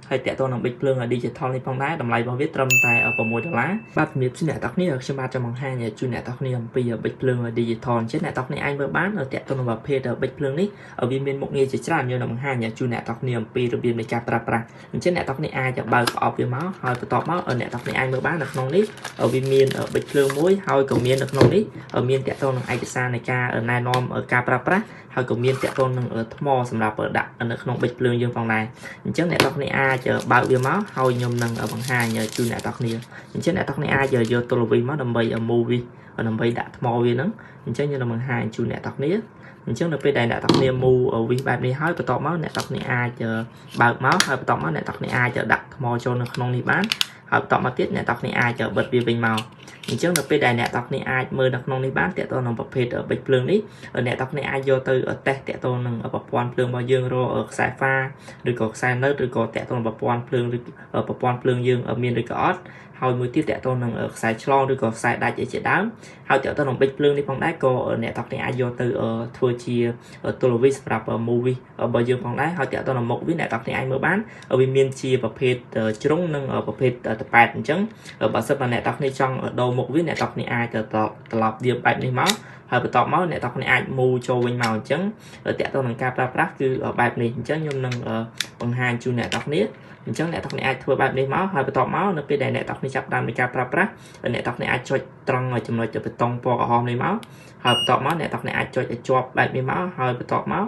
ហើយតាក់ទងនឹងប៊ិចភ្លើង digital នេះផងដែរតម្លៃរបស់វាត្រឹមតែ6ដុល្លារបាទជំរាបសួរអ្នកទាំងគ្នាខ្ញុំបាទចង់បង្ហាញជូនអ្នកទាំងគ្នាអំពីប៊ិចភ្លើង digital អញ្ចឹងអ្នកទាំងគ្នាអាចមើលបានតាក់ទងនឹងប្រភេទប៊ិចភ្លើងនេះវាមានមុខងារជាច្រើនយើងនឹងបង្ហាញជូនអ្នកទាំងគ្នាអំពីរបៀបនៃការប្រើប្រាស់អញ្ចឹងអ្នកទាំងគ្នាអាចបើកប្រអប់វាមកហើយបន្ទាប់មកអ្នកទាំងគ្នាអាចមើលបាននៅក្នុងនេះវាមានប៊ិចភ្លើងមួយហើយក៏មាននៅក្នុងនេះមានតាក់ទងនឹងឯកសារនៃការណែនាំការប្រើប្រាស់ហើយក៏មានតាក់ទងនឹងថ្មសម្រាប់ដាក់នៅក្នុងប៊ិចភ្លើងយើងផងដែរអញ្ចឹងអ្នកទាំងគ្នាអាចបើកវាមកហើយខ្ញុំនឹងបង្ហាញជូនអ្នកទាំងគ្នាអញ្ចឹងអ្នកទាំងគ្នាអាចយកទល់វីមកដើម្បី move វាដើម្បីដាក់ថ្មវាហ្នឹងអញ្ចឹងខ្ញុំនឹងបង្ហាញជូនអ្នកទាំងគ្នាអញ្ចឹងនៅពេលដែលអ្នកទាំងគ្នា move វិសបែបនេះហើយបន្ទាប់មកអ្នកទាំងគ្នាអាចបើកមកហើយបន្ទាប់មកអ្នកទាំងគ្នាអាចដាក់ថ្មចូលនៅក្នុងនេះបានហើយបន្ទាប់មកទៀតអ្នកទាំងគ្នាអាចបិទវាវិញមកអញ្ចឹងនៅពេលដែលអ្នកទាំងគ្នាអាចមើលនៅក្នុងនេះបានតាក់ទងនឹងប្រភេទប៊ិចភ្លើងនេះអ្នកទាំងគ្នាអាចយកទៅតេស្តតាក់ទងនឹងប្រព័ន្ធភ្លើងរបស់យើងរកខ្សែហ្វាឬក៏ខ្សែណឺតឬក៏តាក់ទងនឹងប្រព័ន្ធភ្លើងឬប្រព័ន្ធភ្លើងយើងមានឬក៏អត់ហើយមួយទៀតតាក់ទងនឹងខ្សែឆ្លងឬក៏ខ្សែដាច់អីជាដើមហើយតាក់ទងនឹងប៊ិចភ្លើងនេះផងដែរក៏អ្នកទាំងគ្នាអាចយកទៅធ្វើជាទូរវីសម្រាប់ movie របស់យើងផងដែរហើយតាក់ទងនឹងមុខវាអ្នកទាំងគ្នាអាចមើលបានវាមានជាប្រភេទជ្រុងនិងប្រភេទតប៉ែតអញ្ចឹងបើសិនបើអ្នកទាំងគ្នាចង់ដូរមុខវាអ្នកទាំងគ្នាអាចទៅត្រឡប់វាបែបនេះមកហើយបន្ទាប់មកអ្នកទាំងគ្នាអាចមូចូលវិញមកអញ្ចឹងតាក់ទងនឹងការប្រើប្រាស់គឺបែបនេះអញ្ចឹងខ្ញុំនឹងបង្ហាញជូនអ្នកទាំងគ្នាអញ្ចឹងអ្នកទាំងគ្នាអាចធ្វើបែបនេះមកហើយបន្ទាប់មកនៅពេលដែលអ្នកទាំងគ្នាចាប់ផ្ដើមនៃការប្រើប្រាស់អ្នកទាំងគ្នាអាចចុចត្រង់ចំណុចប៊ូតុងពណ៌ក្រហមនេះមកហើយបន្ទាប់មកអ្នកទាំងគ្នាអាចចុចឲ្យជាប់បែបនេះមកហើយបន្ទាប់មក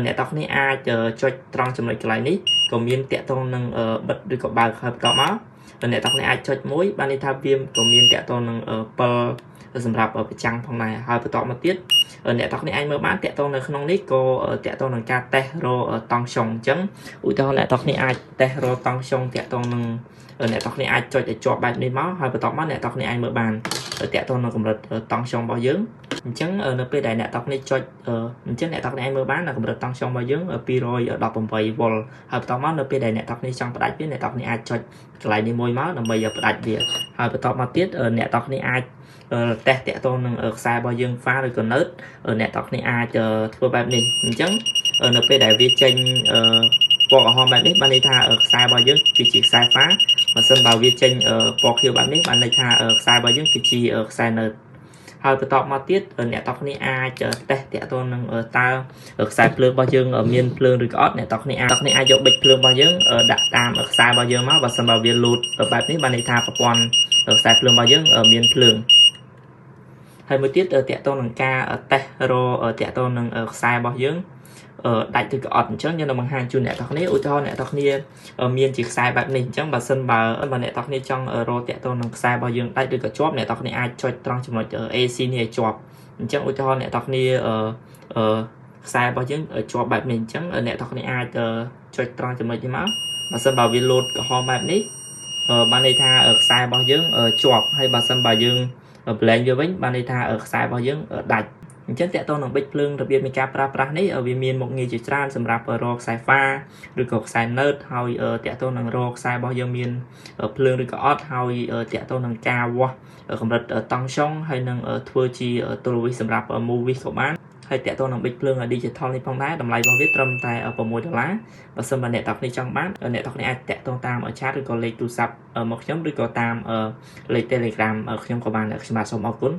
អ្នកទាំងគ្នាអាចចុចត្រង់ចំណុចកន្លែងនេះក៏មានតាក់ទងនឹងបិទឬក៏បើកហើយបន្ទាប់មកអ្នកទាំងគ្នាអាចចុចមួយបានន័យថាវាក៏មានតាក់ទងនឹង7សម្រាប់ប្រចាំងផងដែរហើយបន្តមកទៀតអ្នកទាំងគ្នាអាចមើលបានតាក់ទងនៅក្នុងនេះក៏តាក់ទងនឹងការតេស្តរតង់ស្យុងអញ្ចឹងឧទាហរណ៍អ្នកទាំងគ្នាអាចតេស្តរតង់ស្យុងតាក់ទងនឹងអ្នកទាំងគ្នាអាចចុចឲ្យជាប់បែបនេះមកហើយបន្ទាប់មកអ្នកទាំងគ្នាអាចមើលបានតាក់ទងនឹងកម្រិតតង់ស្យុងរបស់យើងអញ្ចឹងនៅពេលដែលអ្នកទាំងគ្នាចុចអញ្ចឹងអ្នកទាំងគ្នាអាចមើលបានកម្រិតតង់ស្យុងរបស់យើង218វ៉ុលហើយបន្ទាប់មកនៅពេលដែលអ្នកទាំងគ្នាចង់ផ្ដាច់វាអ្នកទាំងគ្នាអាចចុចកន្លែងនេះមួយមកដើម្បីផ្ដាច់វាហើយបន្ទាប់មកទៀតអ្នកទាំងគ្នាអាចតេស្តតាក់ទងនឹងខ្សែរបស់យើងហ្វាឬក៏ណឺតអ្នកទាំងគ្នាអាចធ្វើបែបនេះអញ្ចឹងនៅពេលដែលវាចេញពណ៌ក្រហមបែបនេះបានន័យថាខ្សែរបស់យើងគឺជាខ្សែហ្វាបើសិនបើវាចេញពណ៌ខៀវបែបនេះបានន័យថាខ្សែរបស់យើងគឺជាខ្សែណឺតហើយបន្តមកទៀតអ្នកទាំងគ្នាអាចតេស្តតាក់ទងនឹងតើខ្សែភ្លើងរបស់យើងមានភ្លើងឬក៏អត់អ្នកទាំងគ្នាអាចគ្នាអាចយកប៊ិចភ្លើងរបស់យើងដាក់តាមខ្សែរបស់យើងមកបើសិនបើវាលូតបែបនេះបានន័យថាប្រព័ន្ធខ្សែភ្លើងរបស់យើងមានភ្លើងហើយមួយទៀតតាក់ទងនឹងការតេស្តរតាក់ទងនឹងខ្សែរបស់យើងដាច់ឬក៏អត់អញ្ចឹងយើងនឹងបង្ហាញជូនអ្នកទាំងគ្នាឧទាហរណ៍អ្នកទាំងគ្នាមានជាខ្សែបែបនេះអញ្ចឹងបើសិនបើបើអ្នកទាំងគ្នាចង់រកតាក់ទងនឹងខ្សែរបស់យើងដាច់ឬក៏ជាប់អ្នកទាំងគ្នាអាចចុចត្រង់ចំណុច AC នេះឲ្យជាប់អញ្ចឹងឧទាហរណ៍អ្នកទាំងគ្នាអឺខ្សែរបស់យើងជាប់បែបនេះអញ្ចឹងអ្នកទាំងគ្នាអាចចុចត្រង់ចំណុចនេះមកបើសិនបើវាលោតក្រហមបែបនេះបានន័យថាខ្សែរបស់យើងជាប់ហើយបើសិនបើយើងប្លែងវាវិញបានន័យថាខ្សែរបស់យើងដាច់អញ្ចឹងតាក់ទងនឹងប៊ិចភ្លើងរបៀបនៃការប្រើប្រាស់នេះវាមានមុខងារជាច្រើនសម្រាប់រកខ្សែហ្វាឬក៏ខ្សែណឺតហើយតាក់ទងនឹងរកខ្សែរបស់យើងមានភ្លើងឬក៏អត់ហើយតាក់ទងនឹងការវាស់កម្រិតតង់ស្យុងហើយនឹងធ្វើជាទូរវីសម្រាប់ movie ក៏បានហើយតាក់ទងនឹងប៊ិចភ្លើង digital នេះផងដែរតម្លៃរបស់វាត្រឹមតែ6ដុល្លារបើសិនបើអ្នកទាំងគ្នាចង់បានអ្នកទាំងគ្នាអាចតាក់ទងតាម chat ឬក៏លេខទូរស័ព្ទមកខ្ញុំឬក៏តាមលេខ Telegram ខ្ញុំក៏បានខ្ញុំបាទសូមអរគុណ។